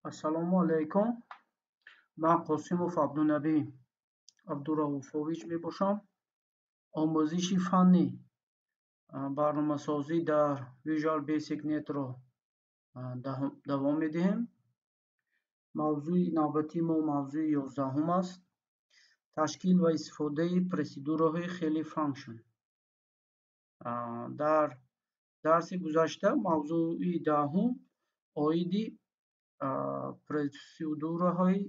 Ассалому алайкум. Ман Қосимов Абдунабӣ Абдурауфович мебошам. Омӯзиши фанни барномасозӣ дар Visual Basic .NET-ро давом медиҳем. Мавзӯи навбатии мо мавзӯи 11-ум аст. Ташкил ва истифодаи процедураҳои хели function. Дар дарси гузашта мавзӯи 10-ум оиди процедураҳои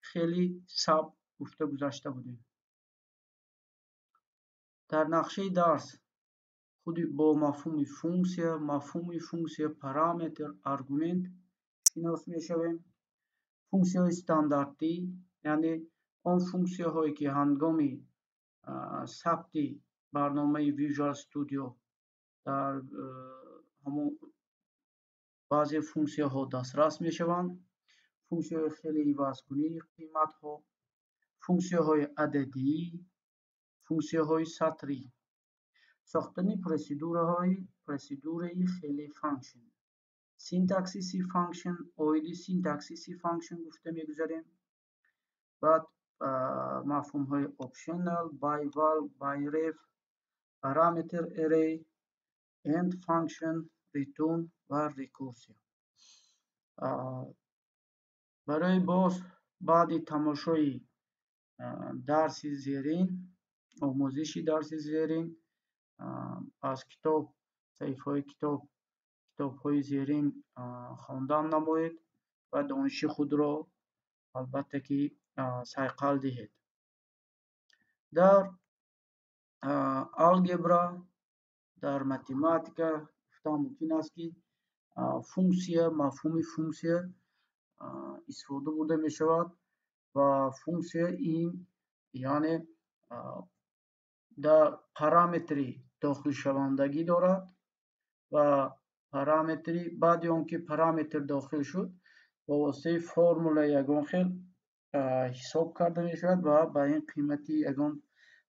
хели sub гуфта гузашта будем. Дар нақшаи дарс худи бо мафҳуми функсия, мафҳуми функсия, параметр, аргумент шинос мешавем. Функсияҳои стандартӣ, яъне он функсияҳое, ки ҳангоми сабти барномаи Visual Studio дар ҳамон баъзе функсияҳо дастрас мешаванд. Функсияҳои хели ивазкунии қиматҳо, функсияҳои ададӣ, функсияҳои сатрӣ, сохтани процедураи хели function, синтаксиси function, оиди синтаксиси function гуфта мегузарем. Баъд мафҳумҳои optional, ByVal, ByRef, parameter array, end function, return ва рекурсия. Барои боз баъди тамошои дарси зерин, омӯзиши дарси зерин аз китоб, саҳифаҳои китоб, китобҳои зерин хондан намоед ва дониши худро албатта ки сайқал диҳед. Дар алгебра, дар математика гуфтан мумкин аст, ки функсия, мафҳуми функсия истифода бурда мешавад ва функсия ин яъне дар параметри дохилшавандагӣ дорад ва параметри баъди он ки параметр дохил шуд, ба воситаи формулаи ягон хел ҳисоб карда мешавад ва ба ин қимати ягон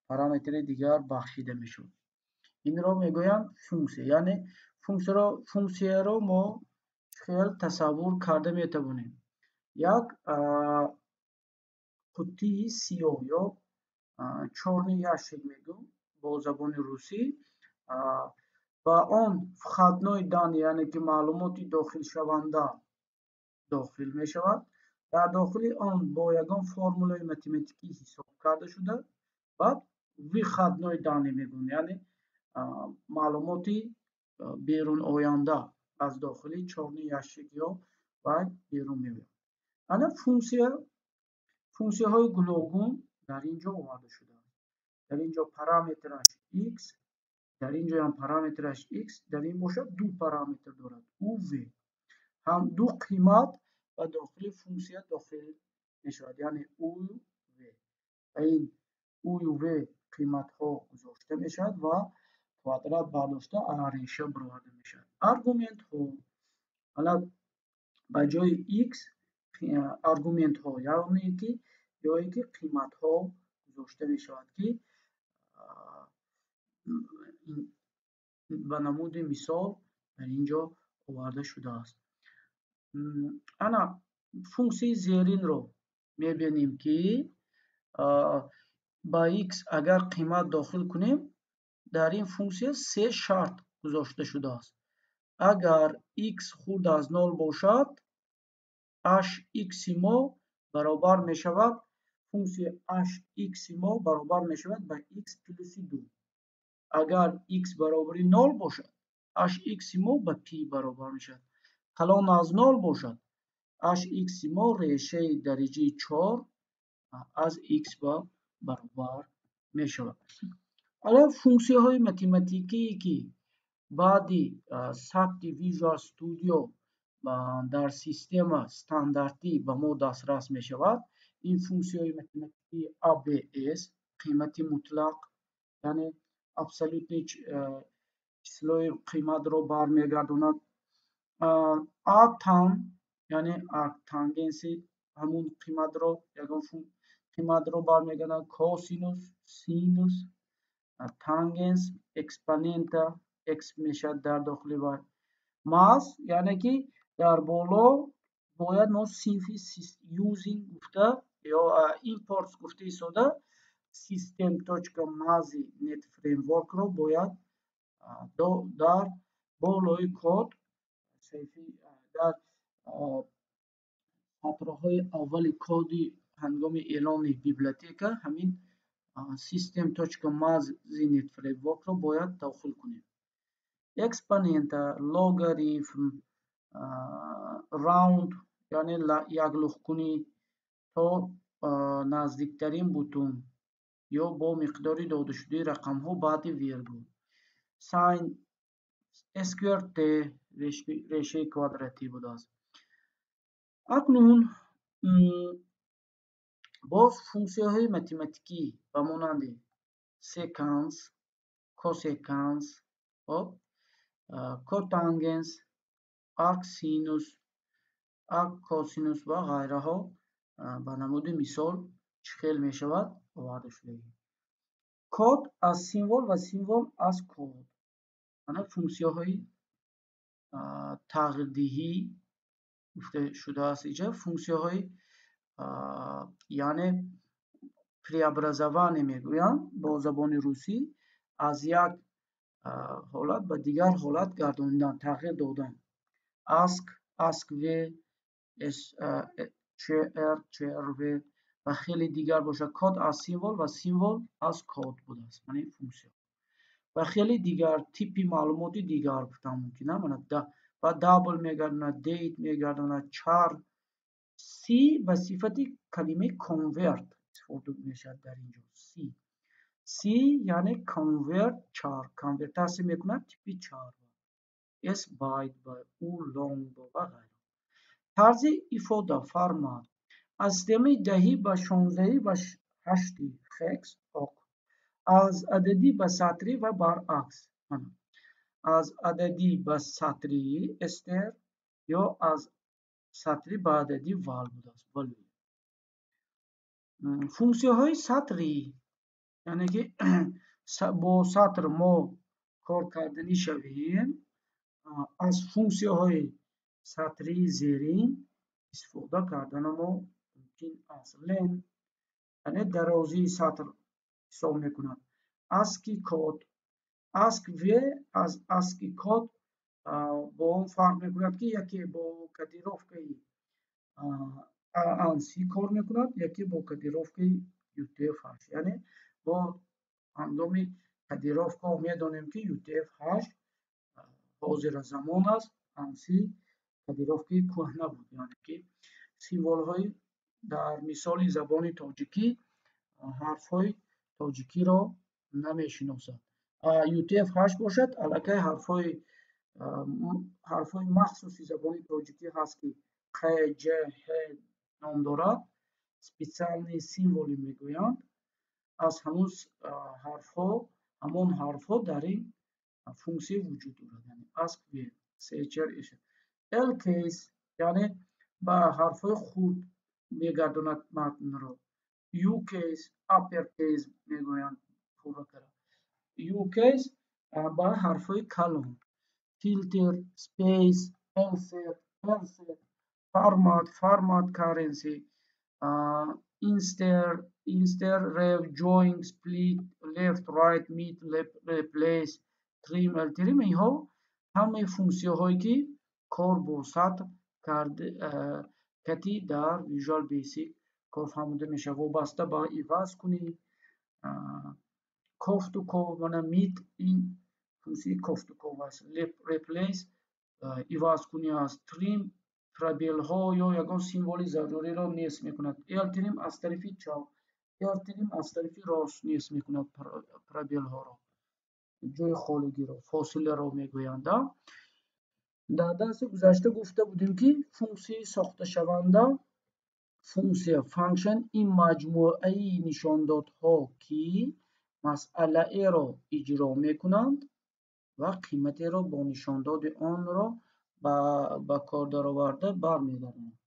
параметри дигар бахшида мешавад. Инро мегӯянд функсия. Яъне функсияро мо хел тасаввур карда метавонем? Як қуттии сиёҳ ё чёрный ящик мегӯм бо забони русӣ. Ба он входной данные, яъне ки маълумоти дохилшаванда дохил мешавад. Дар дохили он бо ягон формулаи математикӣ ҳисоб карда шуда, баъд выходной данные мегӯем, яъне маълумоти беруноянда аз дохили чёрный ящик ё вай берун меояд. Ана функсия, функсияҳои гуногун дар ин ҷо оварда шудааст. Дар ин ҷо параметраш x, дар ин ҷоям параметраш x, дар ин бошад ду параметр дорад, u, v. Ҳам ду қимат ба дохили функсия дохил мешавад, яъне u, v. Ба ин u, v қиматҳо гузошта мешавад ва квадрат бардошта реша бароварда мешавад. Аргументҳо, ана ба ҷои x аргументҳо, яъне ки ё ки қиматҳо гузошта мешавад, ки ба намуди мисол дар ин ҷо оварда шудааст. Ана функсияи зеринро мебинем, ки ба x агар қимат дохил кунем, дар ин функсия се шарт гузошта шудааст. Агар x хурд аз нол бошад, hx мо баробар мешавад, функсияи hx мо баробар мешавад ба x плюси ду. Агар x баробари нол бошад, hx мо ба пи баробар мешавад. Калон аз нол бошад, hx мо решаи дараҷаи чор аз x ба баробар мешавад. Ҳоло функсияҳои математикие, ки баъди сабти Visual Studio дар система стандартӣ ба мо дастрас мешавад, ин функсияҳои математикии ABS, қимати мутлақ, яъне абсолютный числои қиматро бармегардонад, atan, яъне арктангенси ҳамун қиматро, ягон қиматро бармегардонад, косинус, синус, тангенс, экспонента, эксп мешавад дар дохили вай. Math, яъне ки дар боло Бояд мо синфи using гуфта ё import гуфта истода System.MaziNet Framework-ро бояд дар болои код, дар сатрҳои аввали коди ҳангоми эълони библиотека ҳамин System.MaziNet Framework-ро бояд дохил кунем. Экспонента, логарифм, round, яъне яклухткунӣ то наздиктарин бутун ё бо миқдори додашудаи рақамҳо баъди вергул, sin, sqrt, решаи квадратӣ будааст. Акнун боз функсияҳои математикӣ ба монанди секанс, косеканс, котангенс, арксинус, арккосинус ва ғайраҳо ба намуди мисол чӣ хел мешавад, оварда шудаем. Код аз символ ва символ аз код. Ана функсияҳои тағйирдиҳӣ гуфта шудааст инҷа. Функсияҳои, яъне преобразование мегӯянд бо забони русӣ, аз як ҳолат ба дигар ҳолат гардонидан, тағйир додан. Asc, ascv, chr, chrv ва хеле дигар бошад. Код аз символ ва символ аз код будааст, мана ин функсия ва хеле дигар типи маълумоти дигар гуфтан мумкин. Мана ба double мегардонад, date мегардонад, char. C ба сифати калимаи convert истифода мешавад дар ин ҷо. C яъне convert char, конвертатсия мекунад типи char, S byte ба U long ва ғайра. Тарзи ифода, формат: аз системаи даҳӣ ба шонздаҳӣ ва ҳашти hex ок, аз ададӣ ба сатрӣ ва баръакс, аз ададӣ ба сатрӣ str ё аз сатрӣ ба ададӣ val будааст, value. Функсияҳои сатрӣ, яъне ки бо сатр мо кор карданӣ шавем, аз функсияҳои сатрии зерин истифода кардана мо мумкин аст. Len, яъне дарозии сатр ҳисоб мекунад. ASCII код, ASCII аз ASCII код бо он фарқ мекунад, ки яке бо кодировкаи ANSI кор мекунад, яке бо кодировкаи UTF-8. Яъне бо ҳангоми кодировкаҳо медонем, ки UTF-8 ҳозира замон аст, ANSI кодировкаи кӯҳна буд, яъне ки символҳои, дар мисоли забони тоҷикӣ, ҳарфҳои тоҷикиро намешиносад. UTF-8 бошад, аллакай ҳарфҳои махсуси забони тоҷикӣ ҳаст, ки қ, ҷ, ҳ ном дорад, специальные символы мегӯянд. Аз ҳамун ҳарфҳо, ҳамон ҳарфҳо дар ин функсия вуҷуд дорад, яъне ASCII chr. LCase, яъне ба ҳарфҳои хурд мегардонад матнро. UCase, uppercase мегӯянд пурратара. UCase ба ҳарфҳои калон. Filter, space, lset, rset, format, format currency, InStr, InStrRev, join, split, left, right, mid, replace, trim, ltrim. Инҳо ҳамаи функсияҳое, ки кор бо сатр кати дар Visual Basic кор фаҳмода мешавад, вобаста ба иваз кунӣ, кофту ков. Мана mid, ин функсияи кофту ков аст. Replace ивазкунӣ аст. Trim пробелҳо ё ягон символи заруриро нест мекунад. Ltrim аз тарафи чап, rtrim аз тарафи рост нест мекунад пробелҳоро, ҷои холигиро, фосиларо мегӯянд. Дар дарси гузашта гуфта будем, ки функсияи сохташаванда, функсия, function, ин маҷмӯаи нишондодҳо, ки масъалаеро иҷро мекунанд ва қиматеро бо нишондоди онро ба кор дароварда бармегардонанд.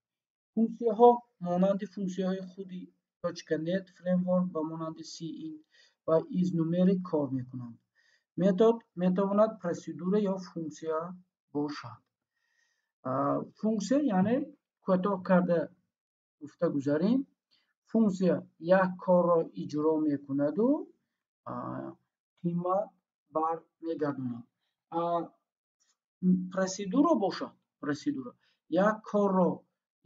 Функсияҳо монанди функсияҳои худи .NET Framework ба монанди cin ва isNumeric кор мекунанд. Метод метавонад процедура ё функсия бошад. Функсия яъне Кӯтоҳ карда гуфта гузарем: функсия як корро иҷро мекунаду қимат бармегардонад. Процедура бошад, процедура як корро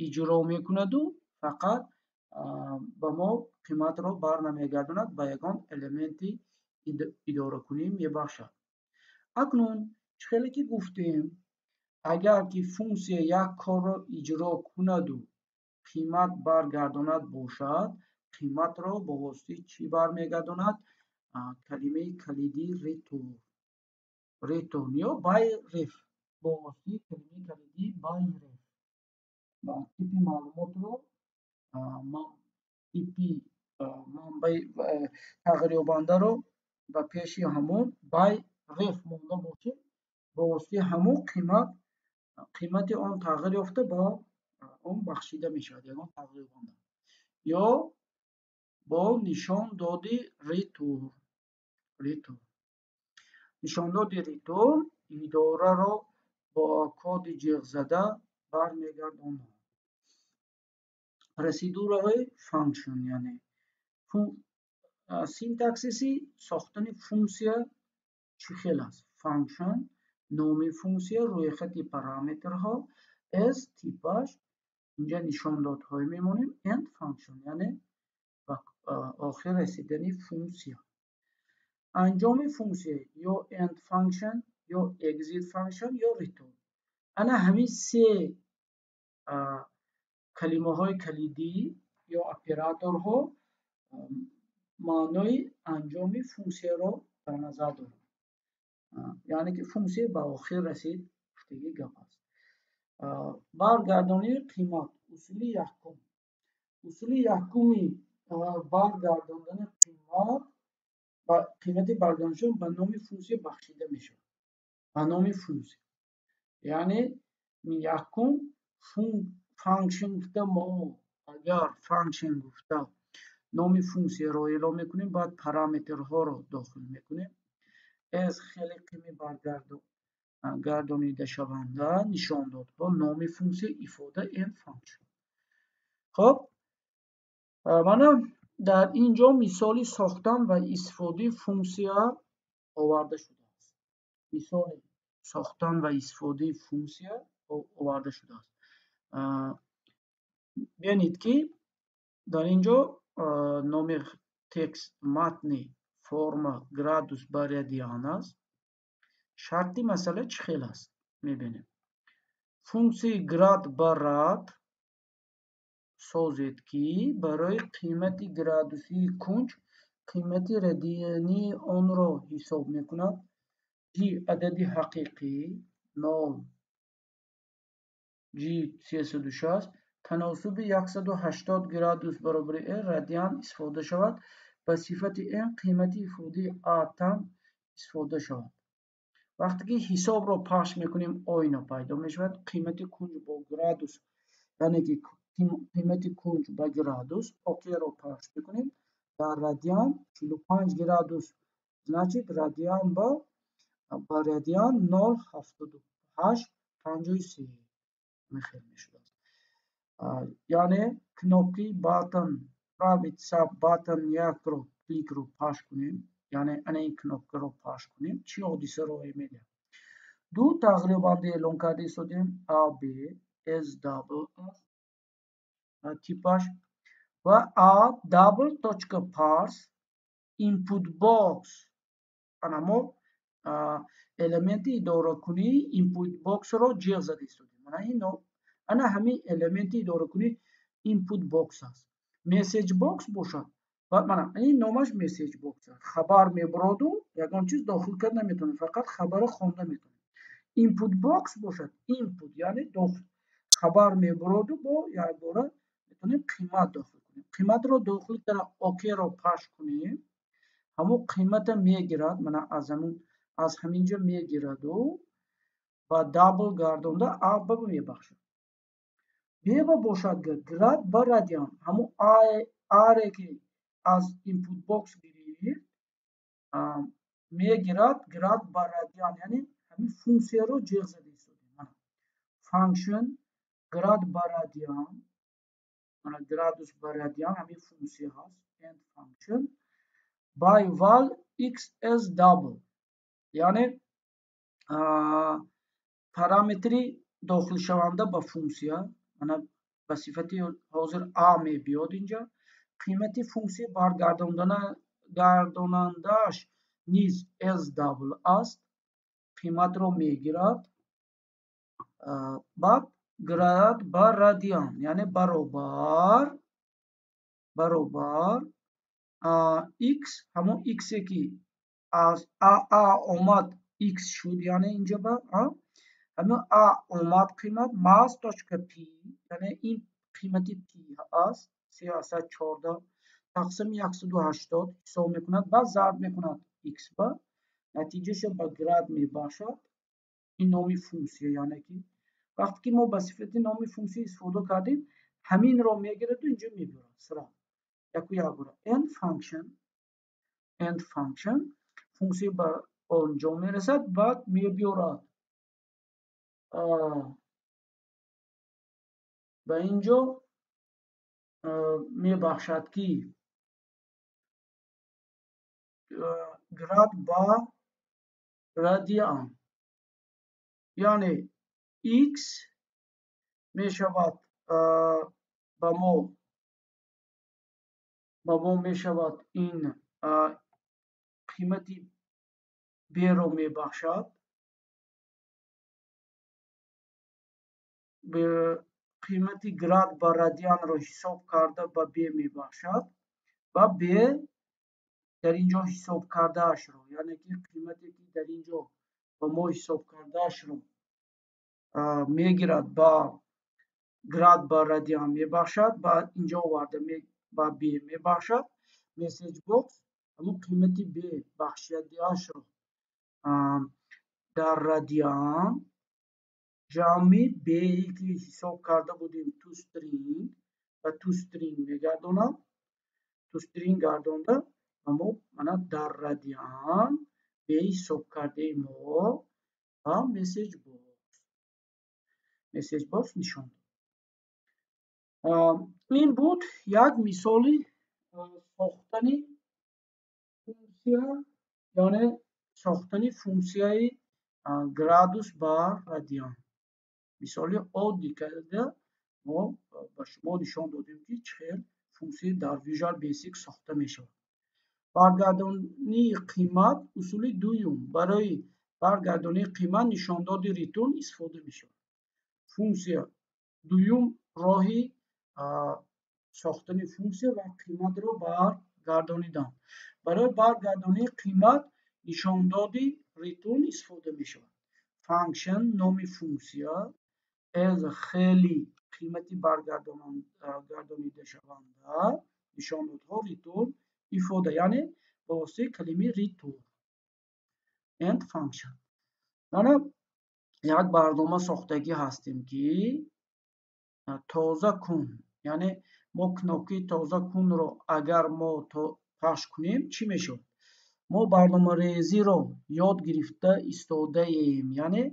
иҷро мекунаду фақат ба мо қиматро барнамегардонад, ба ягон элементи идоракунӣ мебахшад. Акнун чӣ хеле ки гуфтем, агар ки функсия як корро иҷро кунаду қимат баргардонад бошад, қиматро бо воситаи чӣ бармегардонад? Калимаи калидии return, return ё by ref, бо воситаи калимаи калидии by ref типи маълумотро, типи манбаи тағйирёбандаро ба пеши ҳамон by ref монда бошем, бо воситаи ҳамон қимат, қимати он тағйир ёфта, ба он бахшида мешавад ягон тағйирёбанда ё бо нишондоди return. Return, нишондоди return идораро бо коди ҷиғзада бармегардонад. Процедураҳои function, яъне синтаксиси сохтани функсия чӣ хел аст? Function, номи функсия, рӯйхати параметрҳо, as типаш, инҷа нишондодҳое мемонем, end function, яъне ба охир расидани функсия. Анҷоми функсия ё end function, ё exit function, ё return. Ана ҳамин се калимаҳои калидӣ ё операторҳо маънои анҷоми функсияро дар назар доранд, яъне ки функсия ба охир расид гуфтагӣ гап аст. Баргардонии қимат, усули якум. Усули якуми баргардондани қимат: қимати баргардоншуда ба номи функсия бахшида мешавад, ба номи функсия. Яъне якум function гуфта, мо агар function гуфта номи функсияро эълон мекунем, баъд параметрҳоро дохил мекунем, as хеле қими баргардонидашаванда, нишондодҳо, номи функсия, ифода, end function. Хоб, мана дар ин ҷо мисоли сохтан ва истифодаи функсия оварда шудааст. Мисоли сохтан ва истифодаи функсия оварда шудааст. Бинед, ки дар ин ҷо номи текст, матни форма градус ба радиан аст. Шарти масъала чӣ хел аст, мебинем. Функсияи grad ба rad созед, ки барои қимати градусии кунҷ қимати радиании онро ҳисоб мекунад. G адади ҳақиқӣ 0 G 360, таносуби 180 градус баробари r радиан истифода шавад, ба сифати n қимати ифодаи a tan истифода шавад. Вақте ки ҳисобро пахш мекунем, оина пайдо мешавад. Қимати кунҷ бо градус, яъне ки қимати кунҷ ба градус, окейро пахш мекунем, дар радиан 45 градус, значит радиан ба радиан 0,7853 мехел мешудааст. Яъне кнопкаи button правит sub button якро кликро пахш кунем, яъне ана ин кнопкаро пахш кунем, чӣ ҳодиса роҳ медиҳад? Ду тағйирёбанда эълон карда истодем: a, b, as double аст типаш ва a double точка parse input box. Ана мо элементи идоракунии input box-ро ҷиғ зада истодем. Ана ин, ана ҳамин элементи идоракунии input box аст. Message box бошад, мана ин номаш message box аст. Хабар мебуроду ягон чиз дохил карда наметавонем, фақат хабарро хонда метавонем. Input box бошад, input яъне хабар мебуроду, бо якбора метавонем қимат дохил кунем. Қиматро дохил карда, окейро пахш кунем, ҳамон қимата мегирад, мана аз ҳамин ҷо мегираду ба double гардонда а ба мебахшад. Беба бошад, grad ба радиан, ҳамон аре ки аз input box гирифт, мегирад grad ба радиан, яъне ҳамин функсияро ҷиғ зада истодем. Function. Град ба радиан, мана градус ба радиан, ҳамин функсия ҳаст, end function by val x as double, яъне параметри дохилшаванда ба функсия мана ба сифати ҳозир а мебиёд. Инҷа қимати функсия баргардонандааш низ as double аст, қиматро мегирад. Баъд град ба радиан, яъне баробар x, ҳамон x-е ки аз а омад, x шуд, яъне инҷа ба ҳамон а омад қимат Math точка pi, яъне ин қимати пи аст, 3,14 тақсими 180 ҳисоб мекунад, баъд зарб мекунад x ба, натиҷаша ба град мебахшад. Ин номи функсия, яъне ки вақте ки мо ба сифати номи функсия истифода кардем, ҳаминро мегираду инҷо мебиёрад сира яку як бора. End function, end function, функсия ба онҷо мерасад, баъд мебиёрад ба инҷо, мебахшад ки град ба радиан, яъне x мешавад ба мо мешавад, ин қимати b-ро мебахшад, қимати град ба радианро ҳисоб карда ба b мебахшад ва b дар ин ҷо ҳисоб кардаашро, яъне ки қимате ки дар ин ҷо ба мо ҳисоб кардаашро мегирад, ба град ба радиан мебахшад, ба инҷо оварда ба b мебахшад. Message box ҳамон қимати b бахшидаашро дар радиан ҷамъи b-е ки ҳисоб карда будем to string, ба to string мегардонад. To string гардонда ба мо мана дар радиан b ҳисоб кардаи мо ба message box нишон дод. Ин буд як мисоли сохтани функсия, яъне сохтани функсияи градус ба радиан. Мисоли оддӣ карда мо ба шумо нишон додем, ки чӣ хел функсия дар Visual Basic сохта мешавад. Баргардонии қимат. Усули дуюм: барои баргардонии қимат нишондоди return истифода мешавад. Функсия дуюм, роҳи сохтани функсия ва қиматро баргардонидан. Барои баргардонии қимат нишондоди return истифода мешавад. Function, номи функсия, as хели қимати баргардонидашаванда, нишондодҳо return ифода, яъне ба воситаи калимаи return. End function. Мана як барнома сохтагӣ ҳастем, ки тоза кун, яъне мо кнопкаи тоза кунро агар мо пахш кунем, чӣ мешавад? Мо барномарезиро ёд гирифта истодаем, яъне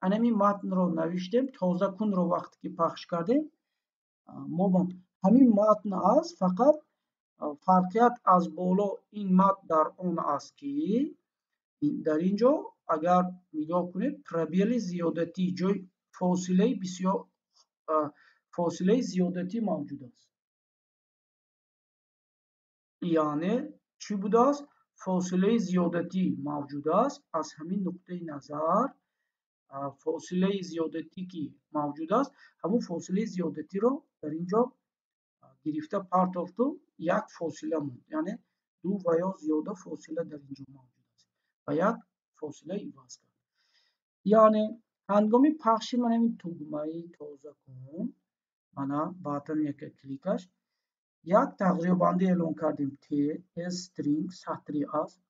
анами матнро навиштем. Тоза кунро вақте ки пахш кардем, мо ҳамин матн аст, фақат фарқият аз боло ин матн дар он аст, ки дар ин ҷо агар нигоҳ кунед, пробели зиёдатӣ, ҷои фосилаи бисёр, фосилаи зиёдатӣ мавҷуд аст. Яъне чӣ будааст? Фосилаи зиёдатӣ мавҷуд аст. Аз ҳамин нуқтаи назар, фосилаи зиёдатӣ ки мавҷуд аст, ҳамон фосилаи зиёдатиро дар ин ҷо гирифта партофту як фосила монд, яъне ду ва ё зиёда фосила дар ин ҷо мавҷуд аст ва як фосила иваз кард. Яъне ҳангоми пахши мана ин тугмаи тоза кун, мана button яка кликаш, як тағйирёбанда эълон кардем, t as string, сатри аст.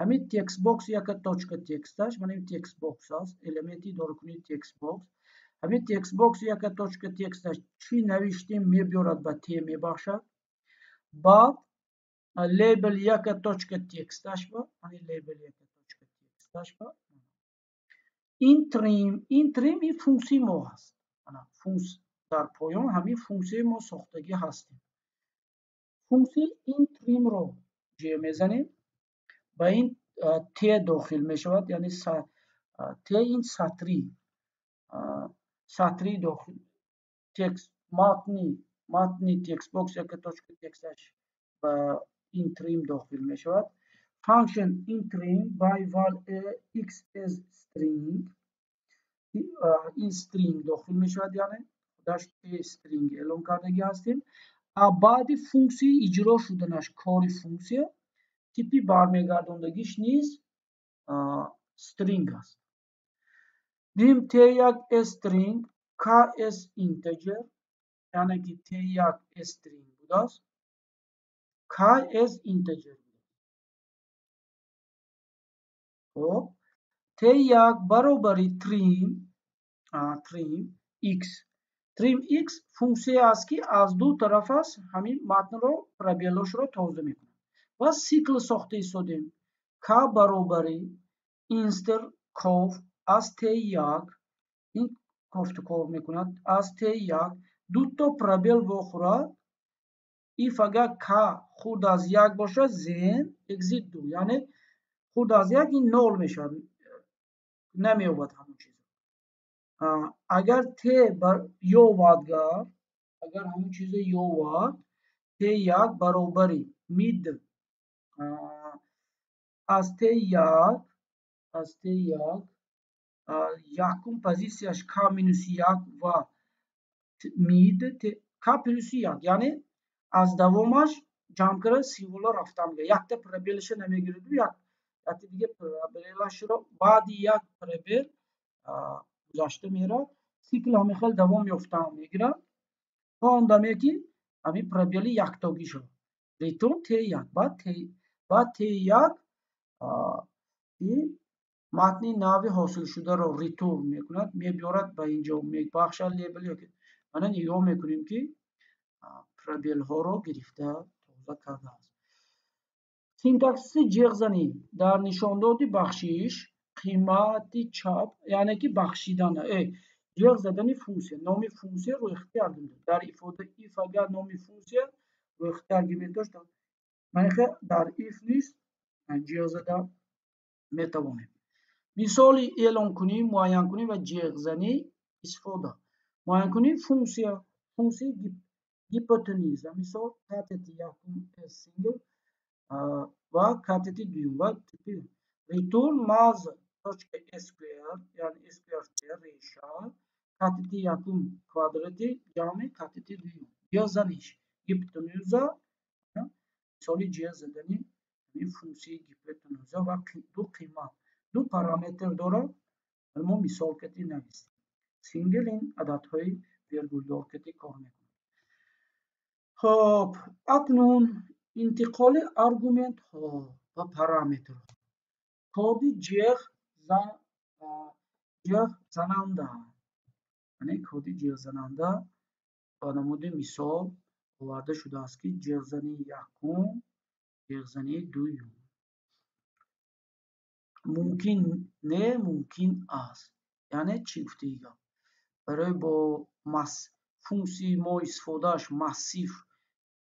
Ҳамин textbox яка точка тексташ, мана ин textbox аст, элементи идоракунии textbox. Ҳамин textbox яка точка тексташ чӣ навиштем, мебиёрад, ба t мебахшад. Баъд label яка точка тексташ ба, ҳамин label яка точка тексташ ба ин trim. Ин trim ин функсияи мо ҳаст. Дар поён ҳамин функсияи мо сохтагӣ ҳастем. Функсияи int_trim-ро ҷеғ мезанем, ба ин t дохил мешавад, яъне t ин сатри дохил текст, матни textbox яке точка тексташ ба int_trim дохил мешавад. Function int_trim by val x as string, ин string дохил мешавад, яъне худаш string эълон кардагӣ ҳастем. А баъди функсияи иҷро шуданаш, кори функсия, типи бармегардондагиш низ string аст. Dim t1 as string, k as integer, яъне ки t1 as string будааст, k as integer. Хоб, t1 баробари trim x. Trim x функсия аст, ки аз ду тараф аст ҳамин матнро, пробелошро тоза мекунад. Ва сикл сохта истодем. K баробари instr ков аз t1, ин кофтукор мекунад, аз t1 дуто пробел вохӯрад, if агар k хурд аз як бошад, then exit ду, яъне хурд аз як ин нол мешавад, намеёбад ҳамон чиз. Агар t ёвад, агар ҳамон чизе ёвад, t1 баробари mid аз t1, аз t1 якум позитсияш k минус як ва mid k плюси як, яъне аз давомаш ҷамъ карда символо рафта мегирад, якта пробелаша намегираду якта дига пробелашро баъди як пробел гузашта меравад. Сикл ҳамин хел давом ёфта мегирад то он даме, ки ҳамин пробели яктогӣ шавад. Return t1. Баъд t1 матни нави ҳосилшударо return мекунад, мебиёрад ба инҷо, мебахшад лейбл. Мана нигоҳ мекунем, ки пробелҳоро гирифта тоза кардааст. Синтаксиси ҷеғзанӣ дар нишондоди бахшиш қимати чап, яъне ки бахшидан, ҷеғ задани функсия, номи функсия рӯйхати аргумент дар ифода if агар номи функсия рӯйхати аргумент дошт, манихе дар if низ ҷеғ зада метавонем. Мисоли эълонкунӣ, муайянкунӣ ва ҷеғзанӣ истифода. Муайянкунии функсия, функсияи гипотенуза, мисол катети якум single ва катети дуюм ва типи return Math точка square, яъне sqrt реша катети якум квадрати ҷамъи катети дуюм. Ҷеғзаниш гипотенуза, мисоли ҷеғ задани ҳамин функсияи гипотенуза ва ду қимат, ду параметр дорад. Мо мисол кати навистем. Single ин ададҳои вергулдор кати кор мекунад. Хоб, акнун интиқоли аргументҳо ва параметрҳо. Коди ҷеғзананда, яъне коди ҷеғзананда ба намуди мисол оварда шудааст, ки ҷеғзании якум, ҷеғзании дуюм. Мумкин не, мумкин аст. Яъне чӣ гуфтаи гап? Барои бо функсияи мо истифодааш массив,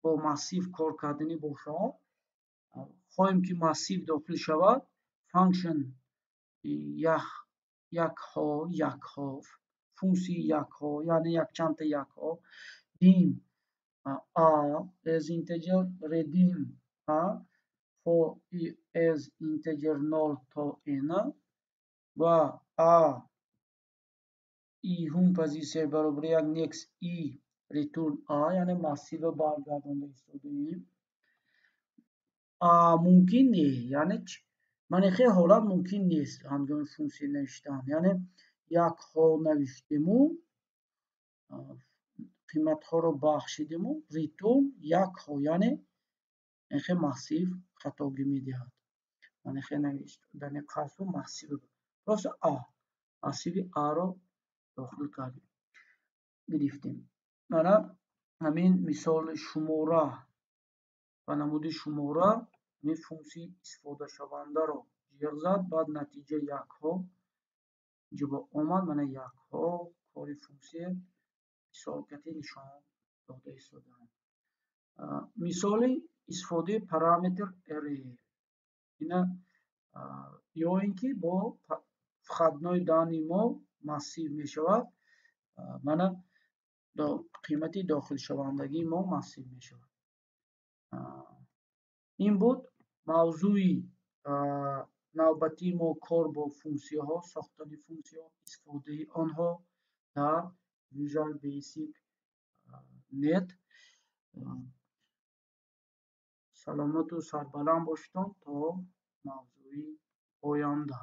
бо массив кор карданӣ бошад, хоҳем, ки массив дохил шавад, function якҳо, якҳо, функсияи якҳо, яъне якчандта якҳо, dim a as integer, random a for i as integer 0 то n ва a i-ҳум позитсияи баробари як next i return a, яъне массивро баргардонда истодаем. Мумкин не, яъне ман хел ҳолат мумкин нест ҳангоми функсия навиштан, яъне якҳо навиштему, қиматҳоро бахшидему return якҳо, яъне инхел массив хатогӣ медиҳад. Ман хел навиштани қасду массив просто а, массиви аро дохил кардем, гирифтем. Мана ҳамин мисоли шумора, ба намуди шумора ҳамин функсияи истифодашавандаро ҷеғ зад, баъд натиҷа якҳо инҷо омад. Мана якҳо кори функсия Мисол кати нишон дода истодаам. Мисоли истифодаи параметр array ина ё ин ки бо входной данные мо массив мешавад. Мана, қимати дохилшавандагии мо массив мешавад. Ин буд мавзӯи навбатии мо: кор бо функсияҳо, сохтани функсияҳо, истифодаи онҳо дар Visual Basic .NET. Саломату сарбаланд бошедон то мавзӯи оянда.